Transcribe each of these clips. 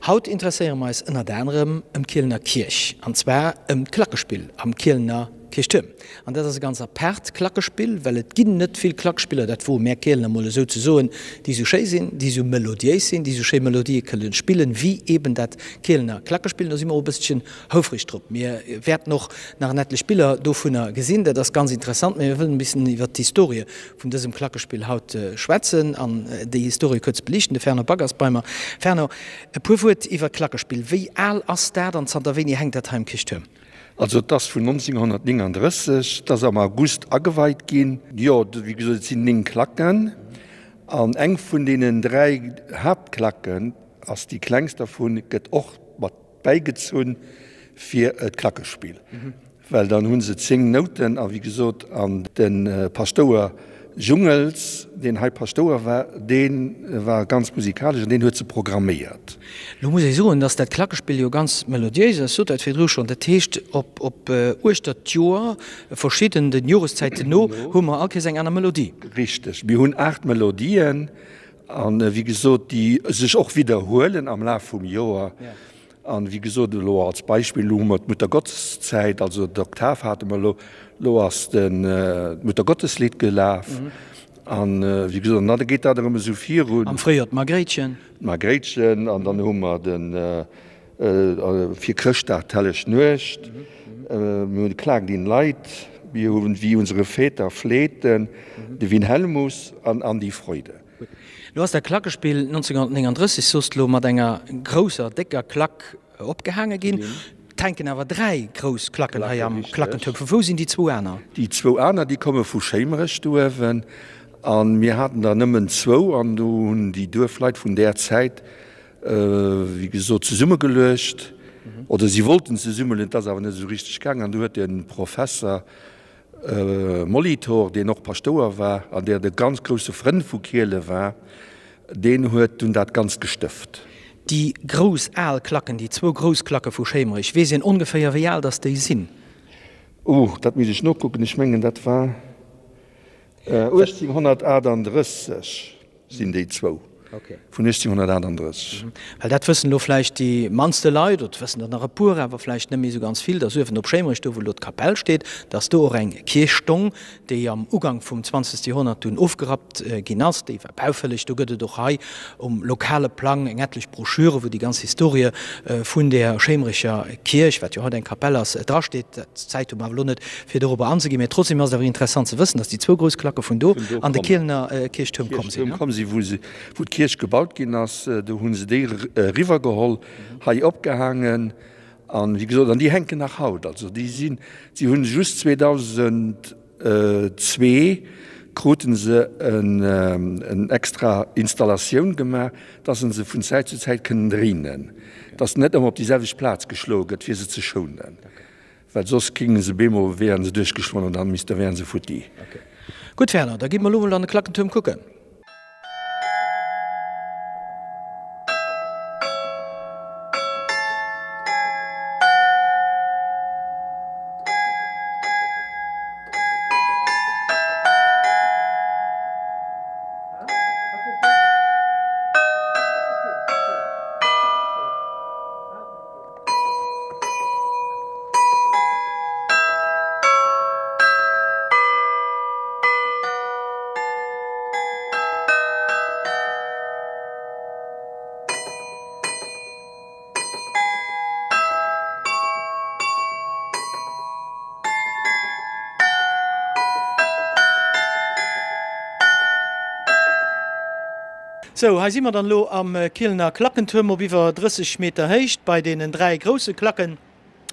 Haut interesséiere mer eis ënnert anerem ëm d'Kielener Kierch, an zwar ëm d'Klackespill am Kielener Kierchtuerm. An dat ass e ganz apaart Klackespill, well et ginn net vill Klackspiller, dat woe mär Kielener mol esou ze soen, déi esou schéi sinn, déi esou melodiéis sinn, déi esou schéi Melodië kënnen spillen, wéi eben dat Kielener Klackespill. Do si mer och e bësselchen houfreg drop. Mir wäerten och nach en etlech Biller dovunner gesinn, dat ass ganz interessant, mä mir wëllen e bissen iwwert d'Historie vun dësem Klackespill haut schwätzen an déi Historie kuerz beliichten. De Fernand Back ass bei mer. Fernand, e puer Wuert iwwert d'Klackespill. Wéi al ass dat an zanter wéini hänkt dat hei um Kierchtuerm? Also et ass vun 1939, et ass am August ageweit ginn. Jo, wéi gesot, et sinn 9 Klacken an eng vun deenen 3 Haaptklacken ass déi klengst dervun, gëtt och mat bäigezunn fir d'Klackespill, well dann hu se 10 Nouten a wéi gesot, an de Paschtouer Jungels, deen hei Paschtouer war, dee war ganz musikalesch an deen huet se programméiert. Lo muss ee soen, dass dat Klackespill jo ganz melodiéis ass, sot dat virdru schonn. Dat heescht, op op uechter d'Joer, verschidden den Joreszäiten no, hu mer all Kéiers eng aner Melodie. Richteg, mir hunn 8 Melodien An wéi gesot, déi sech och widderhuelen am Laf vum Joer. An wéi gesot, elo als Beispill, elo hu mer d'Muttergotteszäit, also d'Oktav hate mer elo, elo ass d'Muttergotteslidd gelaf. An wéi gesot, an da geet dat erëm esou virun. Am Fréijoer d'Margréitchen. D'Margréitchen, an dann hu mer de fir Chrëschtdag d'Helleg Nuecht, mir hunn Klagt in Leid, mir hunn Wie unsere Väter flehten, de Wilhelmus an An die Freude. Lo ass dat Klackespill 1939, soss de lo, mat enger grousser, décker Klack opgehaange ginn. Et hänken awer 3 grouss Klacken hei am Klackentuerm. Vu wou sinn déi zwou aner? Déi zwou aner, déi komme vu Schéimerech do uewen. A mir haten der nëmmen zwou an do hunn déi Duerfleit vun där Zäit wéi gesot, zesummegeluecht, oder si wollten zesummeleeën, et ass awer net esou richteg gaangen, an du huet de Professer Molitor, deen och Paschtouer war an deen e ganz grousse Frënn vu Kiele war, deen huet dunn dat Ganzt gestëft. Déi grouss al Klacken, déi zwou grouss Klacke vu Schéimerech, weess een ongeféier wéi al datt déi sinn? Oh, dat misst ech nokucken, ech mengen dat war 1838. Sinn déi zwou vun 1838. Well dat wëssen elo vläicht déi mannste Leit, oder wëssen der nach e puer, awer vläicht net méi esou ganz vill, dass uewen op Schéimerech, do wou elo d'Kapell steet, dass do och eng Kierch stong, déi am Ugank vum zwanzegste Joerhonnert dunn ofgerappt ginn ass. Déi war baufälleg. Do gëtt et och hei um lokale Plang eng etlech Broschüre, wou déi ganz Historie vun där Schéimerecher Kierch, wat jo haut eng Kapell ass, drasteet. D'Zäit hu mer awer elo net, fir dorobber anzeginn. Mä trotzdem ass et awer interessant ze wëssen, dass déi zwou grouss Klacke vun do an de Kielener Kierchtuerm komm sinn. Komm sinn, wou se, wou d'Kierch gebaut ginn ass, do hu se déi eriwwergeholl, hei opgehaangen an, wéi gesot, an déi hänken nach haut. Also déi sinn, si hunn just 2002 kruten se en extra Installatioun gemaach, dass se se vun Zäit zu Zäit kënnen dréinen, dass net ëmmer op déi selwecht Plaz geschloe gëtt, fir se ze schounen. Well soss géingen se bemol, wären se duerchgeschloen an dann misst, da wären se futti. Ok. Gutt Werner, da gi mer elo mol an de Klackentuerm kucken. Sou, hei si mer dann elo am Kielener Klackentuerm op iwwer 30 Meter Héicht bei deenen 3 grousse Klacken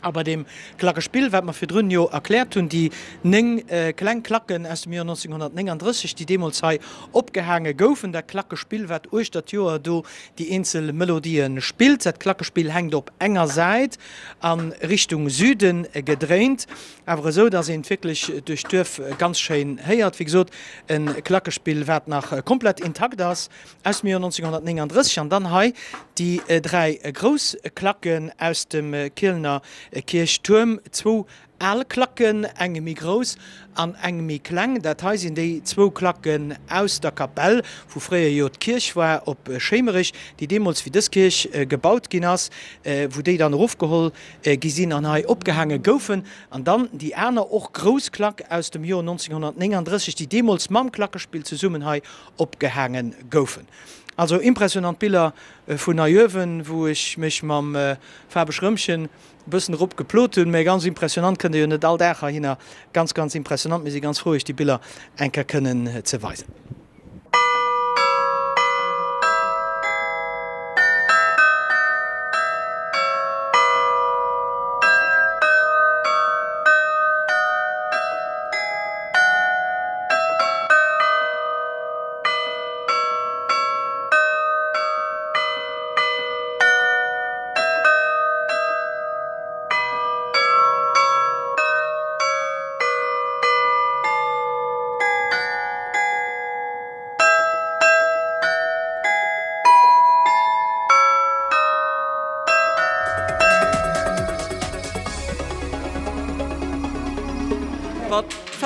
a bei deem Klackespill, wat mer virdrun jo erkläert hunn, déi 9 kleng Klacken aus dem Joer 1939, déi deemools hei opgehaange goufen. Dat Klackespill, wat uechter d'Joer do déi eenzel Melodië spillt. Dat Klackespill hänkt op enger Säit a Richtung Süde gedréint, awer esou, dass een et wierklech duerch d'Duerf ganz schéin héiert. Wéi gesot, E Klackespill, wat nach komplett intakt ass, aus dem Joer 1939. An dann hei déi 3 grouss Klacken aus dem Kielener. Kierchtuerm. Zwou al Klacken, eng méi grouss an eng méi kleng. Dat hei sinn déi zwou Klacken aus der Kapell, wou fréier jo d'Kierch war op Schéimerech, déi deemools, wéi dës Kierch gebaut ginn ass, wou déi dann erofgeholl gi sinn an hei opgehaange goufen. An dann déi aner, och grouss Klack aus dem Joer 1939, déi deemools mam Klackespill zesummen hei opgehaange goufen. Also impressionant Biller vun Neiuewen, wou ech mech mam Fabesch Rëmchen e bëssen erop geplot hunn, mä ganz impressionant, kënnt ee jo net all Dag heihinner. Ganz, ganz impressionant. Mir si ganz frou, Iech déi Biller eng Kéier kënnen ze weisen.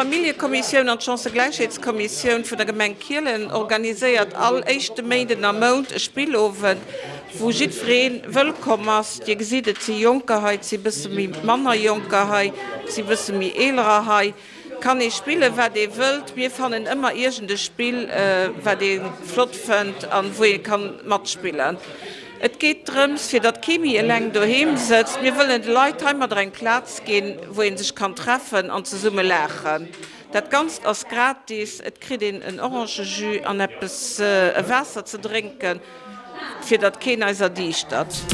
D'Familljekommissioun an d'Chancëgläichheetskommissioun vun der Gemeng Kielen organiséiert all éischte Méinden am Mount e Spillowend, wou jiddweree wëllkomm ass. Dir gesitt, et si Jonker hei, et si bësse méi manner Jonker hei, et si bësse méi Eelerer hei. Et kann ee spillen, wat ee wëllt. Mir fannen ëmmer iergend e Spill, wat ee flott fënnt an wou ee kann matspillen. Et geet drëms, fir datt kee méi eleng doheem sëtzt. Mir wëllen de Leit heimadder eng Plaz ginn, wou ee sech kann treffen an zesumme laachen. Dat Ganzt ass gratis, et kritt een en Orangejus an eppes, e Waasser ze drénken. Fir datt keen eis erdiischtert.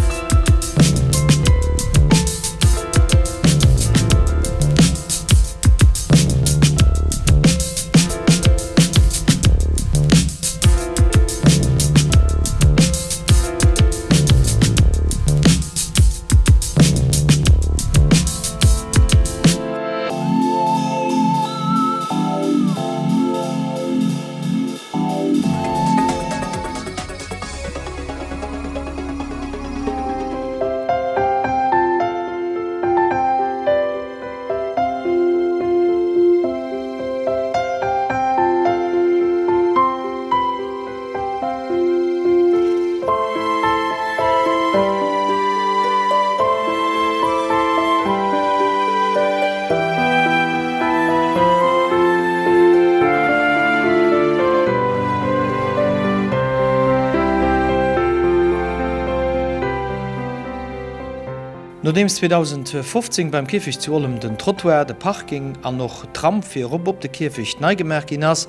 Nodeems 2015 beim Kierfecht zu Ollem den Trottoir, de Parking an och d'Ramp fir erop op de Kierfecht nei gemaach ginn ass,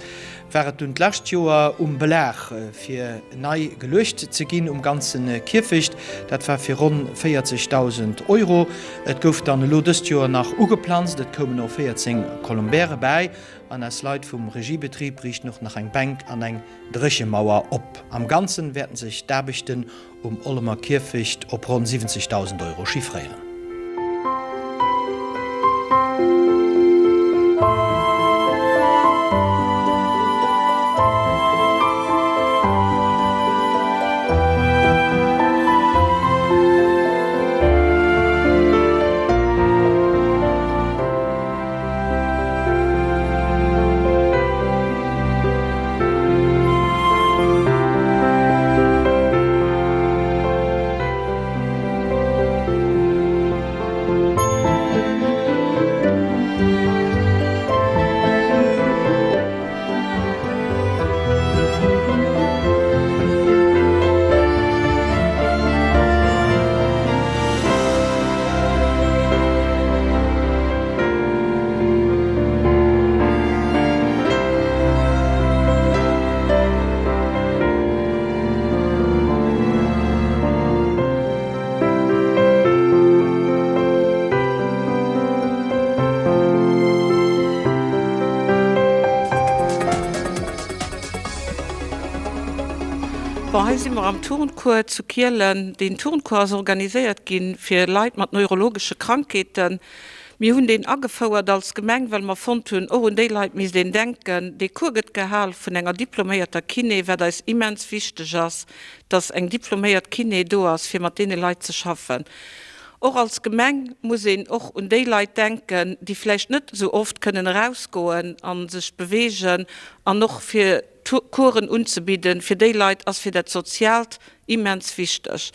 war et dunn d'lescht Joer um Belag fir nei geluecht ze ginn um ganze Kierfecht. Dat war fir ronn 40.000 Euro. Et gouf dann elo dëst Joer nach ugeplanzt, et koumen och 14 Columbäre bäi an eis Leit vum Regiebetrib riichten och nach eng Bänk an eng Dréchemauer op. Am Ganzen wäerten sech d'Aarbechten um Ollemer Kierfecht op ronn 70.000 Euro chiffréieren. Bon, hei si mer am Turncours zu Kielen. Deen Turncours ass organiséiert gi fir Leit mat neurologesche Krankheeten. Mir hunn deen agefouert als Gemeng, well mer fonnt hunn, och un déi Leit misst een denken. Dee Cours gëtt gehal vun enger diploméierter Kiné, wat eis immens wichteg ass, dass eng diploméiert Kiné do ass, fir mat deene Leit ze schaffen. Och als Gemeng muss een och un déi Leit denken, déi vläicht net esou oft kënnen erausgoen a sech beweegen an och fir Coursen unzebidden fir déi Leit ass fir dat Soziaalt immens wichteg.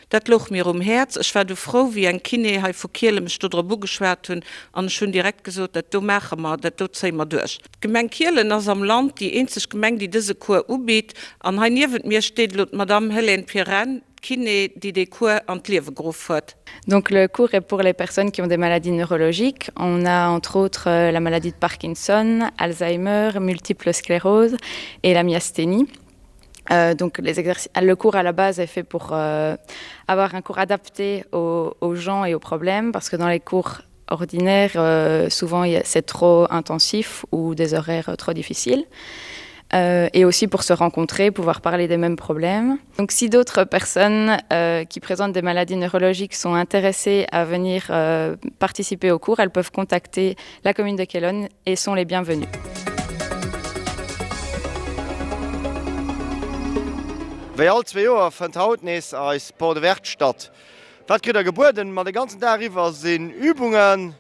Dat louch mir um Häerz. Ech war du frou, wéi eng Kiné hei vu Kiele mech do drop ugeschwat hunn an ech hunn direkt gesot, dat do maache mer, dat do zéie mer duerch. D'Gemeng Kielen ass am Land déi eenzeg Gemeng, déi dëse Cours ubitt an hei niewent mir steet elo d'Madame Hélène Pirenne, d'Kiné, déi dee Cours an d'Liewe geruff huet. Donc le cours est pour les personnes qui ont des maladies neurologiques. On a entre autres euh, la maladie de Parkinson, Alzheimer, multiple sclérose et la myasthénie. Euh, donc les exercices, le cours à la base est fait pour euh, avoir un cours adapté aux, aux gens et aux problèmes parce que dans les cours ordinaires, euh, souvent c'est trop intensif ou des horaires trop difficiles. Euh, et aussi pour se rencontrer, pouvoir parler des mêmes problèmes. Donc si d'autres personnes euh, qui présentent des maladies neurologiques sont intéressées à venir euh, participer au cours, elles peuvent contacter la commune de Kellon et sont les bienvenus. Wéi all zwee Joer fënnt haut nees eis Porte Ouverte statt. Wat kritt der gebueden? Ma de ganzen Dag iwwer sinn Übungen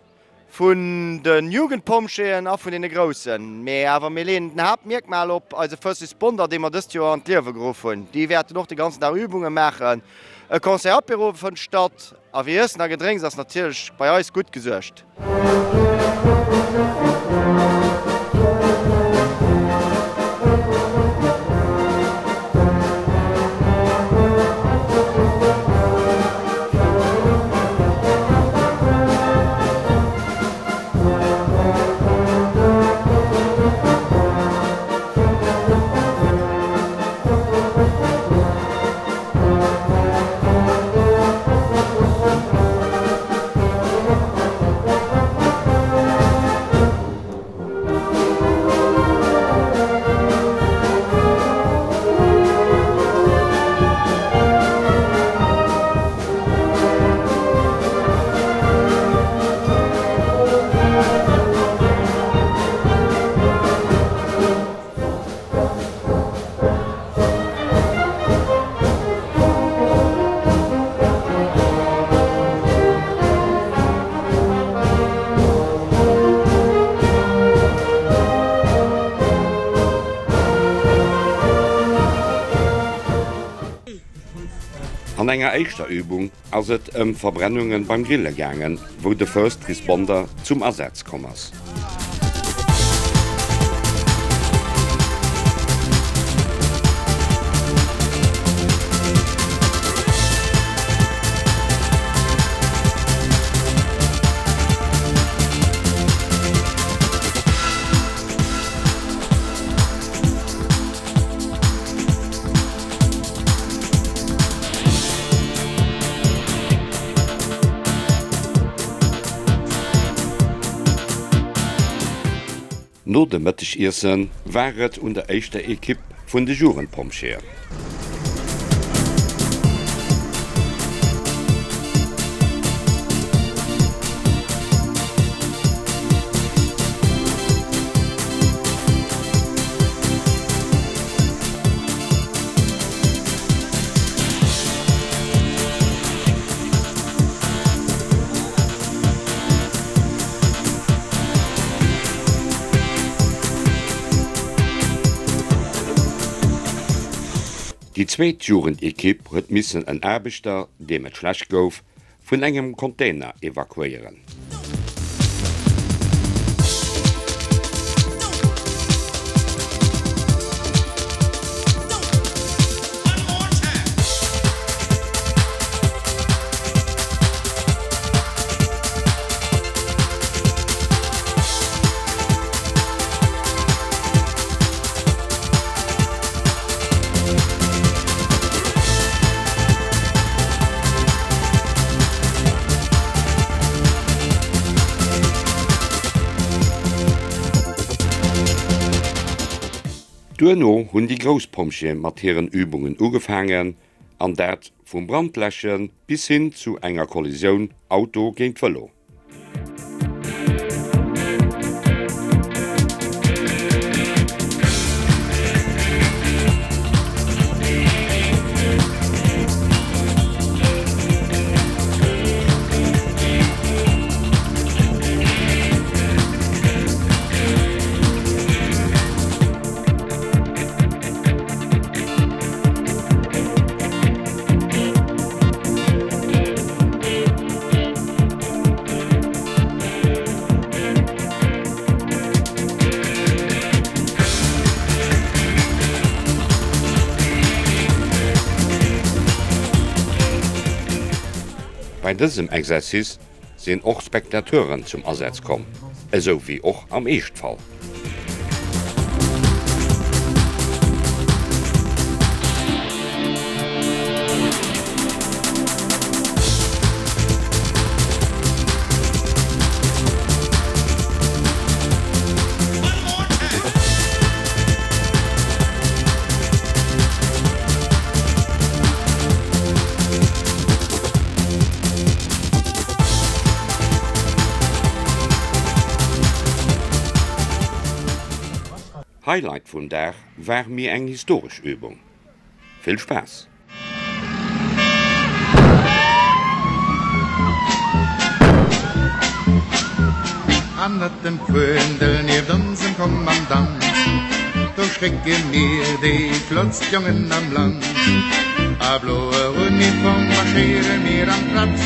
vun de Jugendpompjeeën a vun deene Groussen. Mee awer mir leeën den Haaptmierkmal op eise First Responder, dee mer dëst Joer an d'Liewe geruff hunn. Déi wäerten och de ganzen Dag Übunge maachen. E Concert Apéro fënnt statt a fir Iessen a Gedrénks ass natierlech bei eis gutt gesuergt. An enger éischter Übung ass et ëm Verbrennunge beim Grille gaangen, wou de First Responder zum Asaz komm ass. No dem Mëttegiesse war et un der éischter Ekipp vun de Jugendpompjeeën. Déi zweet Jugendekipp huet missen en Aarbechter, deem et schlecht gouf, vun engem Container evakuéieren. Duerno hunn déi grouss Pompjeeë mat hiren Übungen ugefaangen, an dat vum Brandläsche bis hin zu enger Kollisioun Auto géint Vëlo. Bei dësem Exercice sinn och Spectateuren zum Asaz komm, esou wéi och am Eeschtfall. Highlight vum Dag war mir eng historesch Übung. Vill Spaass! Hannert dem Fändel nieft onsem Kommandant, do schrécke mir déi flottst Jongen am Land. A bloer Uniform marschéiere mir am Tratt,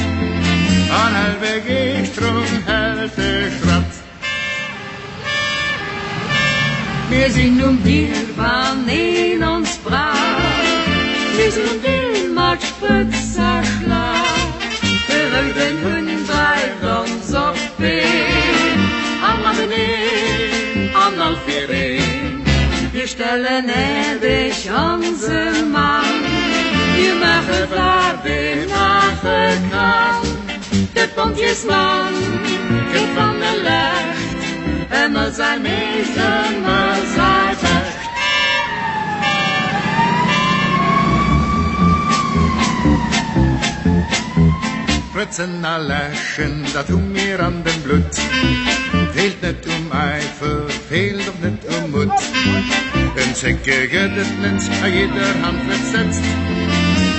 an hell Begeeschterung hält de Schratt. Mir sinn um Dill, wann een ons brauch. Mir sinn um Dill mat Sprëtz a Schlauch. De rouden Hunn dreift ons op d'Been. A mateneen an all fir een. Mir stellen äerdeg onse Mann. Mir maache wat ee maache kann. De Pompjeesmann gëtt wann e läscht ëmmer säi Meescht, ëmmer säi Bescht. Sprëtzen a läschen, dat hu mir an dem Blutt. Feelt net um Äifer, feelt och net um Mutt. En Zécke gëtt et net, a jidder Hand huet setzt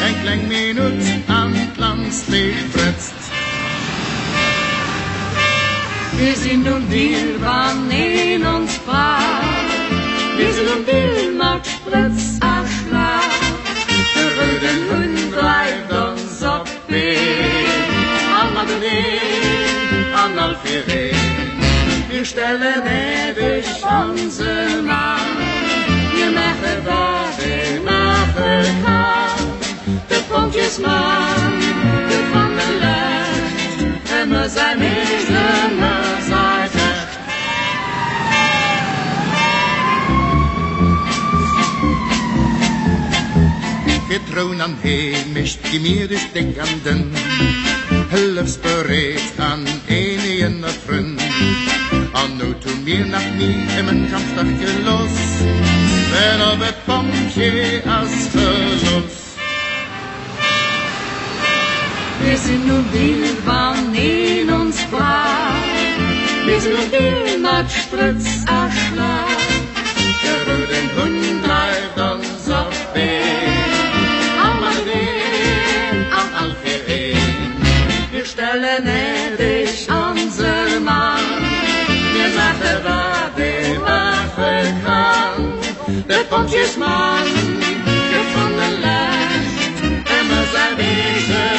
eng kleng Minutt an d'Lanz déi sprétzt. Mir sinn um Dill, wann een ons brauch. Mir sinn um Dill mat Sprëtz a Schlauch. De rouden Hunn dreift ons op d'Been. All mateneen an all fir een. Mir stellen äerdeg onse Mann. Mir maache wat ee maache kann. De Pompjeesmann gëtt wann e läscht ëmmer säi Meescht, ëmmer säi Bescht. Fir Troun an Heemecht gi mir duerch déck an dënn, hëllefsbereet an eenee ënner Frënn. An Nout hu mir nach ni e Mënsch am Stach gelooss, well op e Pompjee ass Verlooss. Mir sinn um Dill, wann een ons brauch. Mir sinn um Dill mat Sprëtz a Schlauch. De rouden Hunn dreift ons op d'Been, all mateneen an all fir een. Mir stellen äerdeg onse Mann, mir maache wat ee maache kann. De Pompjeesmann gëtt wann e läscht ëmmer säi Meescht.